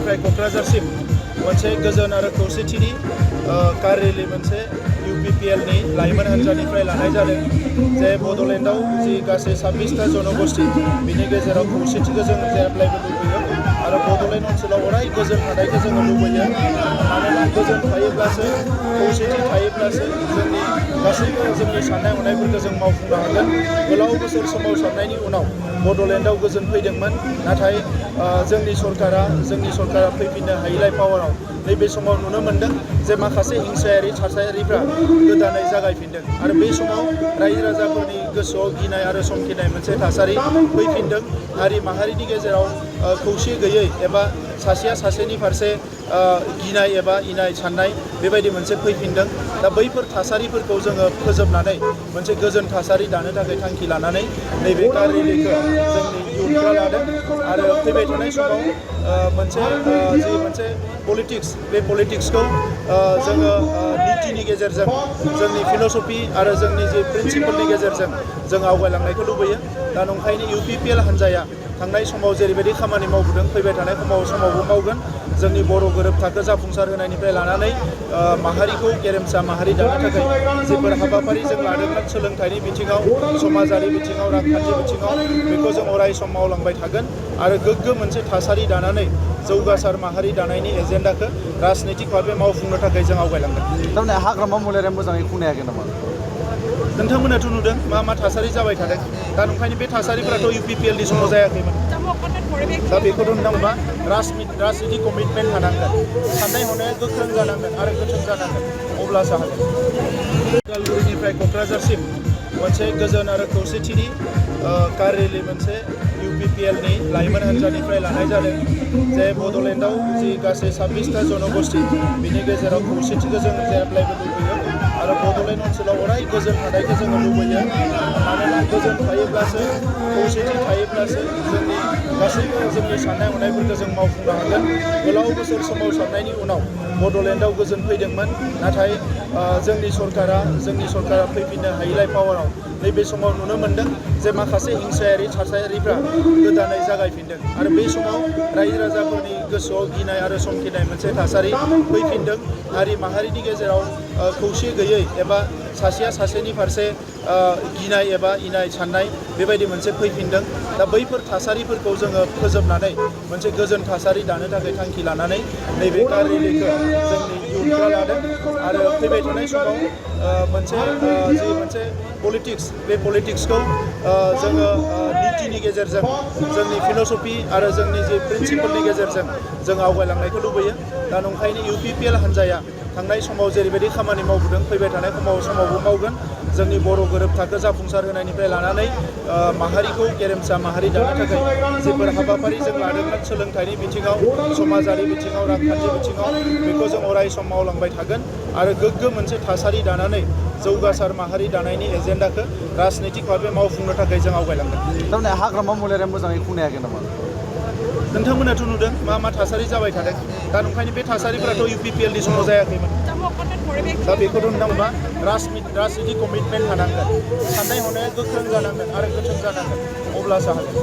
उदालगुरिनिफ्राय क'क्राझारसिम मोनसे गोजोन आरो खौसेथिनि कार रेलि मोनसे UPPLनि लाइमोन हान्जानिफ्राय लानाय जादों। जे बड'लेण्डआव जि गासै 26टा जनगोष्ठी बिनि गेजेराव खौसेथिखौ जों जेब्लायबो लुबैयो आरो बड'लेण्ड ओनसोलाव अराय गोजोन थानायखौ जोङो लुबैयो। मानोना गोजोन थायोब्लासो खौसेथि थायोब्लासो जोंनि गासैबो जोंनि साननाय हनायफोरखौ जों मावफुंनो हागोन। गोलाव बोसोर सोमावसारनायनि उनाव बड'लेण्डआव गोजोन फैदोंमोन, नाथाय जोंनि सरकारा फैफिननो हायैलाय पावाराव नैबे समाव नुनो मोन्दों जे माखासे हिंसायारि थासारिफ्रा गोदानै जागायफिनदों आरो बे समाव रायजो राजाफोरनि गोसोआव गिनाय आरो समखिनाय मोनसे थासारि फैफिनदों। हारि माहारिनि गेजेराव खौसे गैयै एबा सासेया सासेनि फारसे गिनाय एबा इनाय साननाय बेबायदि मोनसे फैफिनदों। दा बैफोर थासारिफोरखौ जोङो फोजोबनानै मोनसे गोजोन थासारि दानो थाखाय थांखि लानानै नैबे कार रेलिखौ जोंनि इयुथफ्रा लादों आरो फैबाय थानाय समाव मोनसे पलिटिक्स बे पलिटिक्सखौ जोङो नीतिनि गेजेरजों जोंनि फिल'सफि आरो जोंनि जे प्रिन्सिपलनि गेजेरजों जों आवगायलांनायखौ लुबैयो। दा नंखायनो UPPL हान्जाया थांनाय समाव जेरैबायदि खामानि मावबोदों फैबाय थानाय समावबो मावगोन। जोंनि बर' गोरोबथाखौ जाफुंसार होनायनिफ्राय लानानै माहारिखौ गेरेमसा माहारि दानो थाखाय जेफोर हाबाफारि जों लादोंमोन सोलोंथाइनि बिथिङाव, समाजारि बिथिङाव, रांखान्थि बिथिङाव बेखौ जों अराय सम मावलांबाय थागोन आरो गोग्गो मोनसे थासारि दानानै जौगासार माहारि दानायनि एजेन्डाखौ राजनैतिक भाबै मावफुंनो थाखाय जों आवगायलांगोन। थारमाने हाग्रामा मुलाया मोजाङै खुंनो हायाखै नामा? नोंथांमोनाथ' नुदों मा थासारि जाबाय थादों। दा नंखायनो बे थासारिफोराथ' UPPLनि समाव जायाखैमोन। दा बेखौथ' नोंथांबा राजनितिक कमिटमेन्ट थानांगोन, साननाय हनाया गोख्रों जानांगोन आरो गोथों जानांगोन, अब्लासो हागोन। उदालगुरिनिफ्राय क'क्राझारसिम मोनसे गोजोन आरो खौसेथिनि कार रेलि मोनसे UPPLनि लाइमोन हान्जानिफ्राय लानाय जादों। जे बड'लेण्डआव जि गासै 26टा जनगोष्ठी बिनि गेजेराव खौसेथिखौ जों जेब्लायबो लुबैयो आरो बड'लेण्ड ओनसोलाव अराय गोजोन थानायखौ जोङो लुबैयो। मानोना गोजोन थायोब्लासो खौसेथि थायोब्लासो जोंनि गासैबो जोंनि साननाय हनायफोरखौ जों मावफुंनो हागोन। गोलाव बोसोर सोमावसारनायनि उनाव बड'लेण्डआव गोजोन फैदोंमोन, नाथाय जोंनि सरकारा फैफिननो हायैलाय पावाराव नैबे समाव नुनो मोन्दों जे माखासे हिंसायारि थासारिफ्रा गोदानै जागायफिनदों आरो बे समाव रायजो राजाफोरनि गोसोआव गिनाय आरो समखिनाय मोनसे थासारि फैफिनदों। हारि माहारिनि गेजेराव खौसे गैयै एबा सासेया सासेनि फारसे गिनाय एबा इनाय साननाय बेबायदि मोनसे फैफिनदों। दा बैफोर थासारिफोरखौ जोङो फोजोबनानै मोनसे गोजोन थासारि दानो थाखाय थांखि लानानै नैबे कार रेलिखौ जोंनि इयुथफ्रा लादों आरो फैबाय थानाय समाव मोनसे पलिटिक्स बे पलिटिक्सखौ जोङो नीतिनि गेजेरजों जोंनि फिल'सफि आरो जोंनि जे प्रिन्सिपलनि गेजेरजों जों आवगायलांनायखौ लुबैयो। दा नंखायनो UPPL हान्जाया थांनाय समाव जेरैबायदि खामानि मावबोदों फैबाय थानाय समावबो मावगोन। जोंनि बर' गोरोबथाखौ जाफुंसार होनायनिफ्राय लानानै माहारिखौ गेरेमसा माहारि दानो थाखाय जेफोर हाबाफारि जों लादोंमोन सोलोंथाइनि बिथिङाव, समाजारि बिथिङाव, रांखान्थि बिथिङाव बेखौ जों अराय सम मावलांबाय थागोन आरो गोग्गो मोनसे थासारि दानानै जौगासार माहारि दानायनि एजेन्डाखौ राजनैतिक भाबै मावफुंनो थाखाय जों आवगायलांगोन। थारमाने हाग्रामा मुलाया मोजाङै खुंनो हायाखै नामा? नोंथांमोनाथ' नुदों मा थासारि जाबाय थादों। दा नंखायनो बे थासारिफोराथ' UPPLनि समाव जायाखैमोन। दा बेखौथ' नोंथांबा राजनितिक कमिटमेन्ट थानांगोन, साननाय हनाया गोख्रों जानांगोन आरो गोथों जानांगोन, अब्लासो हागोन।